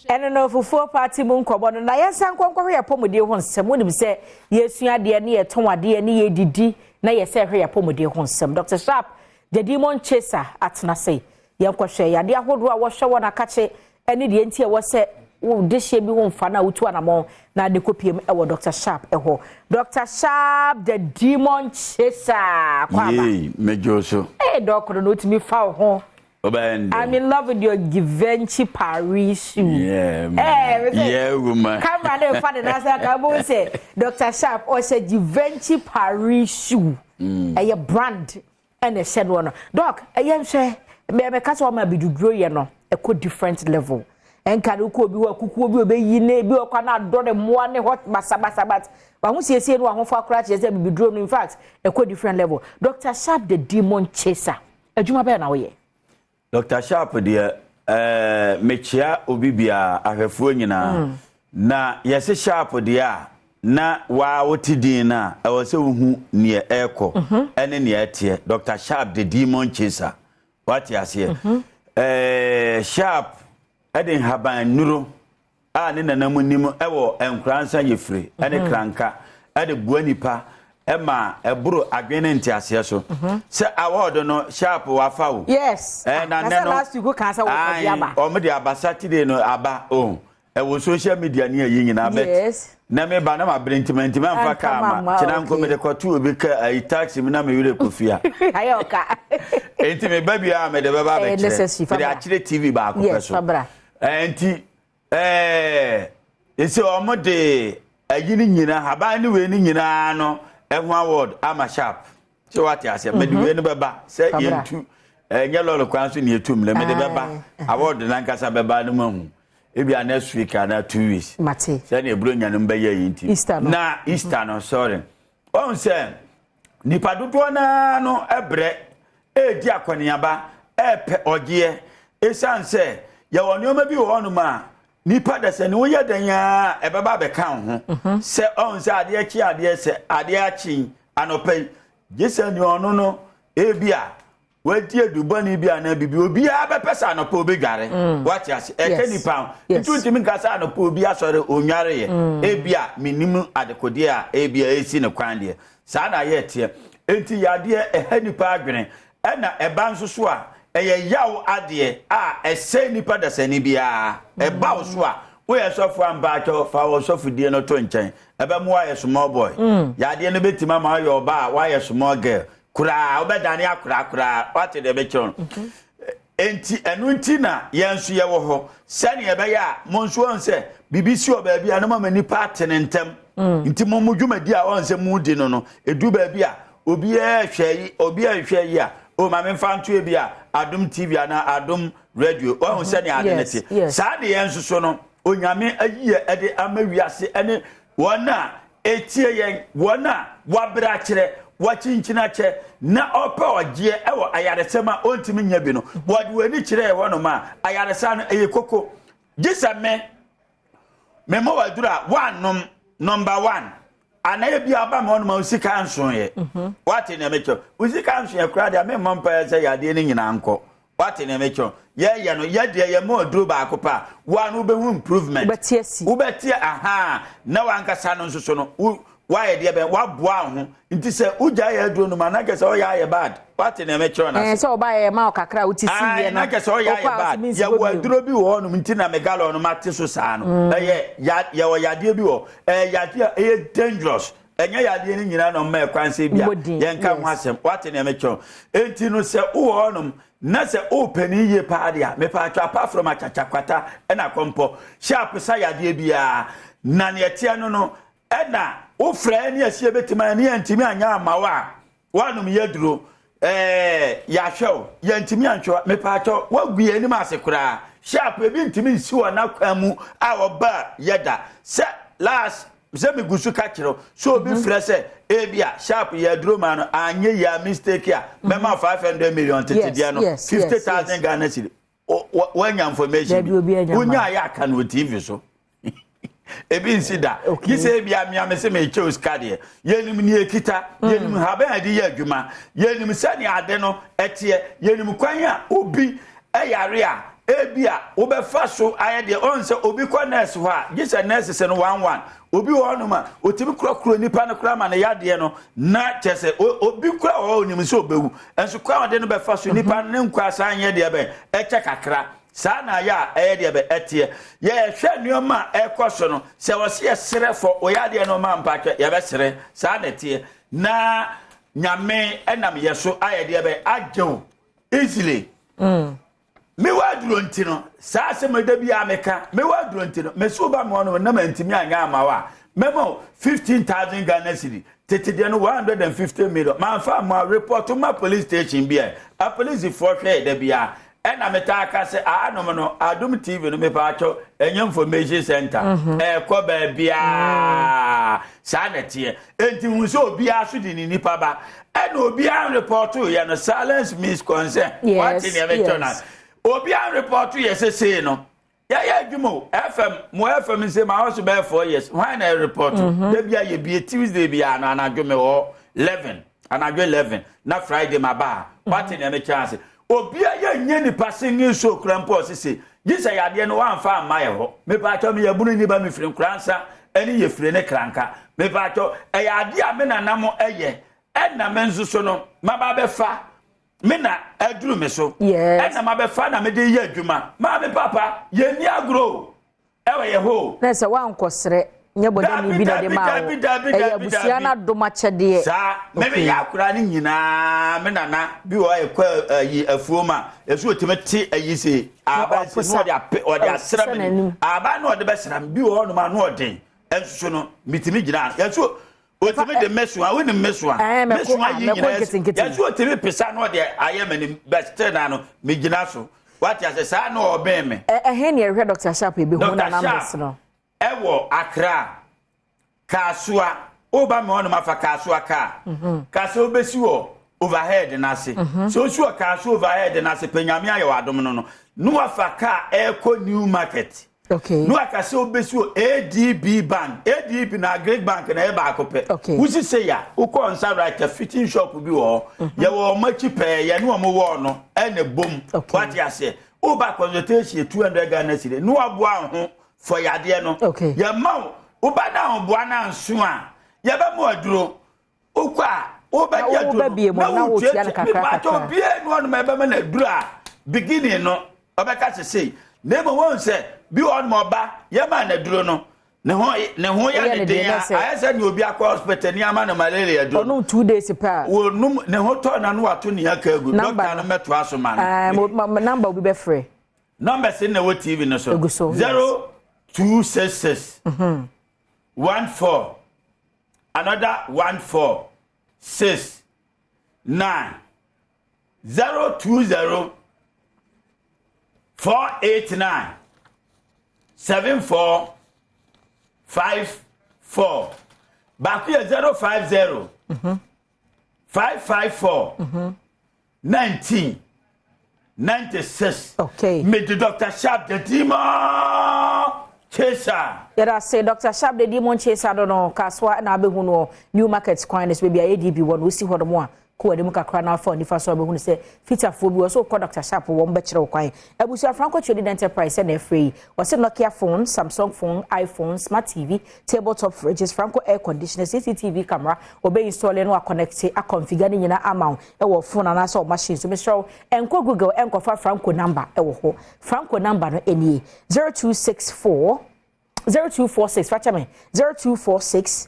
Ɛno no, fufuo party mu nkɔmmɔ no, na yɛnsan nkɔnkɔhwɛ yɛn apɔmuden ho nsɛm. Wonim sɛ yɛsua adeɛ ne yɛtɔn adeɛ ne yɛdidi na yɛsɛ hwɛ yɛn apɔmuden ho nsɛm. Dr. Sharp, the demon chaser, atena se yɛnkɔhwɛ yadeɛ ahodoɔ a wɔhwɛ wɔn akakye ne deɛ nti a ɛwɔ sɛ wo dehyeɛ bi ho mfa no a wotu anammɔn na de kɔpiem wɔ Dr. Sharp hɔ. Dr. Sharp, the demon chaser, kɔ aba. Yei, mɛdwo so. Ee, dɔkono no wotumi fa wo ho. Wobɛyɛ ndɛ. I'm in love with your Givenchy Paris shoe. Yeah, man. Eh, me say, Yeah, woman. Camera no fa ne nasa ka bo sɛ Dr. Sharp ɔhyɛ Givenchy Paris shoe. Ɛyɛ brand ɛna ɛhyɛ no no. Doc, ɛyɛ nhwɛ mɛka sɛ ɔma abiduduro yɛ no ɛkɔ different level. Ɛnka no kɔ obi hɔ kukuo bi obɛyi ne bi ɔkɔ na adɔ ne mmoa ne hɔ basabasa, but waho siesie no wahofa koraa kyerɛ sɛ bibiduro no, in fact, ɛkɔ different level. Dr. Sharp, the demon chaser, adwuma bɛyɛ na woyɛ? Dr. Sharp deɛ, mekyia obi biara, ahwɛfoɔ nyinaa. Na yɛse Sharp deɛ a, na waa wote din no a, ɛwɔ sɛ wohu neɛ ɛrekɔ ɛne neɛ ɛteɛ. Dr. Sharp, the demon chaser, wate aseɛ? Sharp ɛde nhaban nnuro a ne nanam nim ɛwɔ Nkoransa Yɛfiri ɛne Kranka ɛde boa nipa ɛma ɛboro adwene ne nteaseɛ so. Sɛ award no, Sharp wafa o. Na na sɛ nnɛ no last week woka sɛ wɔkɔgye aba. Ɔmo de aba Saturday no aba o, ɛwɔ social media ne ayi nyinaa bɛ na meba na mabere ntoma ntoma mfa Anka kaa ma ma, kyena nko mede kɔto obi ka ayi taxi mu na mewerɛ kɔ fie a Ayɛ ɔka. Enti meba biara mede bɛba Ɛyɛ abɛkyerɛ necessary, fa mede bra. akyerɛ TV baako pɛ so. Fa bra. Nti ɛsɛ ɔmo de ayi no nyinaa, haban ne wei no nyinaa no ɛho award ama Sharp sɛ wate aseɛ. Mede wei no bɛba sɛ Fa bra. yɛntu ɛnyɛ lɔre kwan so ne yɛtu mmerɛ mede bɛba. Award nankasa bɛba no mu ahu ebia next week anaa 2 weeks. Mate. Sɛnea eburo nya no bɛyɛ yi nti Easter no. Na Easter no, sorry, ɔn sɛ nipa dodoɔ naa no ɛbrɛ ɛredi akɔneaba ɛɛpɛ ɔgyeɛ, ɛsiane sɛ yɛwɔ nneɛma bi wɔ hɔnom a nipa da sɛ ne woyɛ dan a ɛbɛba abɛka wo ho sɛ ɔn sɛ adeɛ kye adeɛ sɛ adeɛ akye anɔpa yi gye sɛ nea ɔno no ebi a wadi adubɔne bi anaa bibi, obiara bɛpɛ sɛ anɔpa obɛdware, wate ase? Ɛka nipa ho. Nti wontumi nka sɛ anɔpa obi asɔre onwareɛ. Ebi a menim adekodeɛ a ebi a esi ne kwan deɛ saa na ayɛ teɛ. Nti yadeɛ ɛha nipa adwene, ɛna ɛba nso so a ɛyɛ yaw adeɛ a ɛsɛe nipa dasani biara. Ɛba wo so a woyɛ sɔfo ampaatwɔ, fa wɔ sɔfodie no to nkyɛn, ɛbɛmo woayɛ small boy. Yadeɛ no bɛtumi ama woayɛ ɔba a woayɛ small girl koraa, wobɛdane akoraa koraa, wate deɛ bɛkyerɛ no? Enti ɛno nti na yɛn nso yɛwɔ hɔ sɛnea ɛbɛyɛ a mo nso wɔn sɛ biribi si wɔ baabi a no mama nipa ate ne ntɛm. Nti mo dwumadi a wɔn sɛ mo di no edu baabi a obiara hwɛ yi, obiara hwɛ yi a o maame nfa nto ebi a Adom TV anaa Adom Radio, wɔn sɛnea ade ne te. Saa de yɛn nso so no, Onyame ayi yɛ ɛde ama wiase ɛne wɔn a etie yɛn, wɔn a wabere akyerɛ, wakyinkyin akyɛ na ɔpɛ ɔgyeɛ ɛwɔ ayaresɛm a ɔntumi nya bi no, wɔde wɔn ani kyerɛ ɛhɔ nom a ayaresa no ɛyɛ koko gye sɛ me mema waduru a woanom number one anaa ebi aba ma ɔnom a osika nsoeɛ, wate nea mekyerɛ? Osika nsoeɛ koraa deɛ, memmɔ mpaeɛ sɛ yadeɛ no nyinaa nkɔ, wate nea mekyerɛ? Yɛyɛ no yɛdeɛ yɛma aduro baako pa a woa no wobɛhu improvement. Wobɛte asi. Wobɛte aha na wankasa no nso so no woayɛ deɛ bɛn woaboa wo ho. Nti sɛ wogya yɛ aduro no ma na kɛ sɛ ɔyɛ ayɛ bad, wate nea mekyerɛ no ase? Sɛ ɔba yɛ ma wo kakra a wote si yɛ no na kɛ sɛ ɔyɛ wokɔ ayɛ a bad. wotumi nsi Yɛwɔ hɔ bio. aduro bi wɔ hɔnom nti na me gallon no mate so saa no. Ɛyɛ yɛwɔ yadeɛ bi wɔ ɛyɛ yadeɛ a ɛyɛ dangerous. Ɛnyɛ yadeɛ no nyinaa na ɔmma ɛkwan sɛ bi a Mbɔ din, yɛnka ho asɛm, wate nea mekyerɛ? Enti no sɛ wowɔ hɔnom na sɛ wopɛ ne yie paa deɛ a, mepɛ apart from akyakyakwata ɛna kɔmpɔ Sharp sa yadeɛ biara na neɛ teɛ no ɛna wofrɛ ne asie bɛtumi ayɛ ne yɛntumi anyɛ ama wo a woanom yɛduro yɛahwɛ wo, yɛntumi anhwɛ wo, mepaakyɛw, woagu yɛn anim ase koraa. Sharp ebi ntumi nsi wɔ n'akwan mu a ɔba yɛda sɛ last sɛ megu so ka kyerɛ wo sɛ obi frɛ sɛ ebi a Sharp yɛ aduro ma no anyɛ yɛ a mistake a mɛma 500 million tetedeɛ no 50,000 Ghana cedi. Woanya information Dabi, obi anya wonya ma. ayɛ aka no wɔ TV so ebi nsi da. Yi sɛ ebi amia me sɛ mekyɛ o sika deɛ, yɛnim ne ekita, yɛnim haban a yɛde yɛ adwuma, yɛnim sɛnea ade no ɛteɛ, yɛnim kwan a obi ɛyare a Ebi a wobɛfa so ayɛ deɛ ɔn sɛ obi kɔ nurse hɔ a, gye sɛ nurse sɛ no one one. Obi wɔ hɔnom a, otumi korɔkorɔ nipa no koraa ma ne yadeɛ no, na kyerɛ sɛ obi koraa wɔ hɔ a onim sɛ ɔbɛwu. Nso kwan a ɔde no bɛfa so, nipa no ne nkwa asan nyɛ deɛ bɛn, ɛkyɛ kakra. Saa na ayɛ a ɛyɛ deɛ bɛn, ɛteɛ. Yɛhwɛ nneɛma a ɛkɔ so no, sɛ wɔse yɛsrɛ fɔ, wo yadeɛ no ma mpakyɛ, yɛbɛsrɛ. Saa na ɛteɛ. Na Nyame nam yɛ so ayɛ deɛ bɛn, agye wo easily. Mewɔ aduro nti no, saa asɛm da bi a meka, mewɔ aduro nti no, mesi wo ba me hɔ no na mantumi anyɛ ama wo a, mɛma wo 15,000 Ghana cedi, tete deɛ no 150 million, mamfa amma wo, report ma police station bi a, apolisifoɔ hwɛ da bi a, ɛna metaa ka sɛ ahanom no, Adom TV no mepaakyɛw, ɛnyɛ information center, ɛkɔ baabiaa, saa na ɛteɛ. Enti hu sɛ obiara so de ne nipa ba, ɛna obiara report yɛ no, silence means consent. Wate nea mɛkyerɛ no? Obiara report yɛ sesei no, yɛyɛ adwuma o, FM, mo FM nse ma hɔ so bɛyɛ 4 years, hwan na report? Da bi a yɛbie Tuesday bi a no anadwo me wɔ 11, anadwo 11, na Friday ma ba a, wate nea mɛkyerɛ ase? Obiara yɛnyɛ nipa singing show kura mpo ɔsese, gye sɛ yadeɛ no wamfa amma yɛ hɔ. Mepaakyɛw, meyɛ bunu niba, mefiri Nkoransa ɛne yɛfiri ne Kranka. Mepaakyɛw, ɛyɛ adeɛ a me nana ɛyɛ, ɛna me nso so no, maba bɛfa, me na aduru me so. Ɛna mabɛfa na mede yɛ adwuma. Maame papa, yɛnni agorɔ ɛwɔ yɛ hɔ. Na sɛ woankɔsrɛ nyɛ bɔdani bi na de maa wo, ɛyɛ abusua no adom akyɛdeɛ. Saa meme yɛ akora no nyinaa, me nana bi wɔ ɛkɔ ayi afuom a, ɛso otumi te ayi se aba se na ɔde ape ɔde asra me aba na ɔde bɛsra me bi wɔ hɔnom a na ɔden ɛnso no mitumi gyina yɛso otumi de mɛsoa, wonim mɛsoa, mɛsoa yi nyinaa yɛso otumi pesa na ɔde ayɛ m'anim bɛsite na no megyina so. Wate ase? Saa na ɔbɛn me. Ɛhe ne ɛhwɛ Dr. Sharp ebi hu na numbers no? Ɛwɔ Accra, Kasoa. Woba me hɔnom afa Kasoa kaa Kasoa, wobɛsi wɔ overhead n'ase. Sɛ osi wɔ Kasoa overhead n'ase pɛ, Nyame ayɛ wɔ adom no no na wafa kaa ɛrekɔ New Market. Na waka sɛ wobɛsi wɔ ADB Bank. ADB na Agric Bank na ɛyɛ baako pɛ. Wosi sɛ ya wokɔ nsa right, fitting shop bi wɔ hɔ, yɛwɔ ɔmo akyi pɛɛ, yɛne ɔmo wɔ no ɛna bom. Wate aseɛ? Woba consultation 200 Ghana cedi na waboa ho fɔ yadeɛ no. Yɛma wo, woba na ahoboa no anso a, yɛbɛma aduro. Wokɔ a wobɛgye aduro no na wotuatua. Mepatɛ, obiara ni hɔnom a ɛbɛma no aduro a beginning no ɔbɛka sesei, na mmom wɔn sɛ bi wɔ hɔnom ɔba yɛma no aduro no, ne ho yɛ ne den a, ayɛ sɛ nea obi akɔ hospital ni ama no malaria aduro. Ɔnom 2 days pɛ a. Wɔnum ne ho tɔ na no wato ne aka agu. Doctor no mɛtoa so ma no. Number obi bɛfrɛ. Numbers na ɛwɔ TV no so. Egu so. 0266 14 another 14 6 9, 020 489 74 54. Baako yɛ 050 554 19 96. Mede Dr. Sharp the Demon Chaser. Yɛda se Dr. Sharp the Demon Chaser no Kasoa na abɛhu no, New Market kwan no so, baabi a yɛdi bi wɔ no, wosi hɔ nom a, kɔ w'anim kakra na afa nifa so, abɛhu no sɛ fitafoɔ bi wɔ so. Wokɔ Dr. Sharp, wɔn bɛkyerɛ wo kwan. Abusua, Franco Trading Enterprise sɛ na ɛfrɛ yi, wɔsɛ Nokia phone, Samsung phone, iPhone, smart TV, tabletop fridges, Franco air conditioner, CCTV camera, wɔbɛ install no, aconnect, aconfigure ne nyinaa ama wo ɛwɔ phone anaasɛ ɔ machine so. Mesrɛ wo, ɛnkɔ Google ɛnkɔfa Franco number ɛwɔ hɔ. Franco number no ɛnie: 0264 0246, fakyɛ me, 0246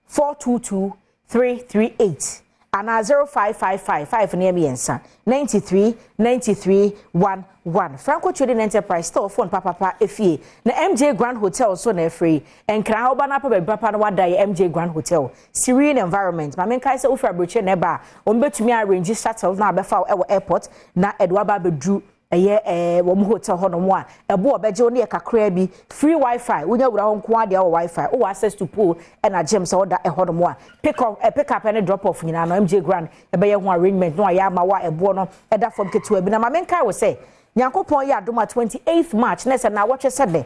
422 338 anaa 0555 5 ne mmiɛnsa 93 93 11. Franco Trading Enterprise store, phone papapa efie na MJ Grand Hotel so na efiri yi. Nkran ha, ɔba n'apa baabi papa no wada yɛ MJ Grand Hotel, serene environment. Maame, nkae sɛ wofiri aburokyire na ɛba a, wɔn bɛtumi arrange shuttle na abɛfa ɛwɔ airport na ɛde waba abɛduru ɛyɛ wɔn hotel hɔ nom a, ɛbo ɔbɛgye wo ne yɛ kakraa bi. Free wifi, wonya wura hɔ nko adeɛ wɔ wifi, wowɔ access to pool ɛna gym. Sɛ wɔda ɛhɔ nom a, pick up ɛne drop off nyinaa no, MJ Grand ɛbɛyɛ ho arrangement na wayɛ ama wo a, ɛboɔ no ɛda fam ketewa bi. Na maame, nkae wɔ sɛ Nyankopɔn yɛ adom a, 28th March na sɛ na awɔtwe sɛ dɛ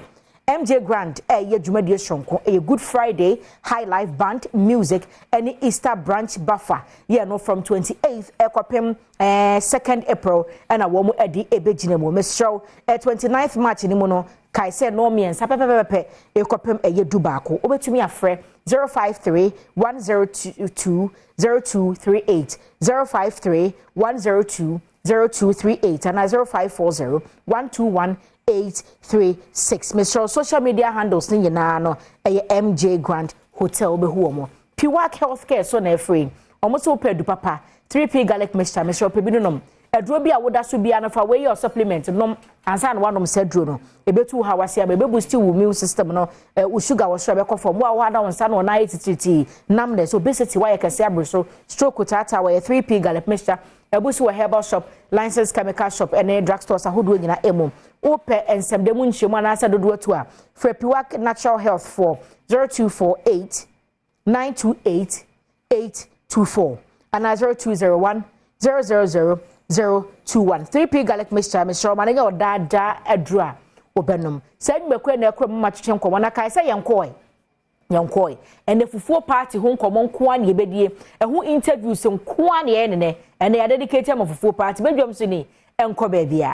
MJ Grand ɛyɛ dwumadie soronko. Ɛyɛ Good Friday High Life Band Music ɛne Easter Branch Buffer yɛ no from 28th ɛkɔpem 2nd April ɛna wɔn ɛde ɛbɛgyina mu. Mesrɛw, 29th March ne mu no, kae sɛ nɔɔ 3 pɛpɛpɛpɛ ɛkɔpem ɛyɛ 11. Wobɛtumi afrɛ 053 102 0238, 053 102 0238 ana 0540 121 836. Mesrɛ, social media handles ne nyinaa no ɛyɛ MJ Grand Hotel. Wobɛhu wɔn. Piwak Healthcare so na ɛfiri wɔn nso. Wopɛ adu papa, 3P Garlic Mixture, mesrɛ, wopɛ bi no nom. Aduro bi a woda so bia no, fa wei yɛ supplement nom ansa na wanom. Sɛ aduro no ebetu ha wase ama ebe boost wo immune system no, wo sugar wɔ soro ɛbɛkɔ fam. Wo a wɔada wo nsa na ɔnan ayɛ titiritii, numbness, obesity, wayɛ kɛse abere so, stroke taataa, wɔyɛ 3P Garlic Mixture. Ɛbu so wɔ herbal shop, licensed chemical shop ɛne drug stores ahodoɔ nyinaa. Emu wopɛ nsɛmdɛmu nhyɛmu anaasɛ dodoɔ tu a, frɛ Piwak Natural Health for 0248 928 824 anaa 0201 000 021. 3P Garlic Mixture, mesrɛ, ɔma no nyɛ ɔdaadaa aduro a wobɛnom. Saa nnwumakuo na ɛkora mu ma twetwe nkɔmmɔ na kae sɛ yɛnkɔɛ yɛnkɔɛ ɛnɛ fufuo party ho nkɔmmɔ nko a na yɛbɛdie, ɛho interviews nko a na yɛyɛ nenɛ. Ɛnɛ yɛadedicate ama fufuo party. Bɛdwam so ni ɛnkɔ baabi a.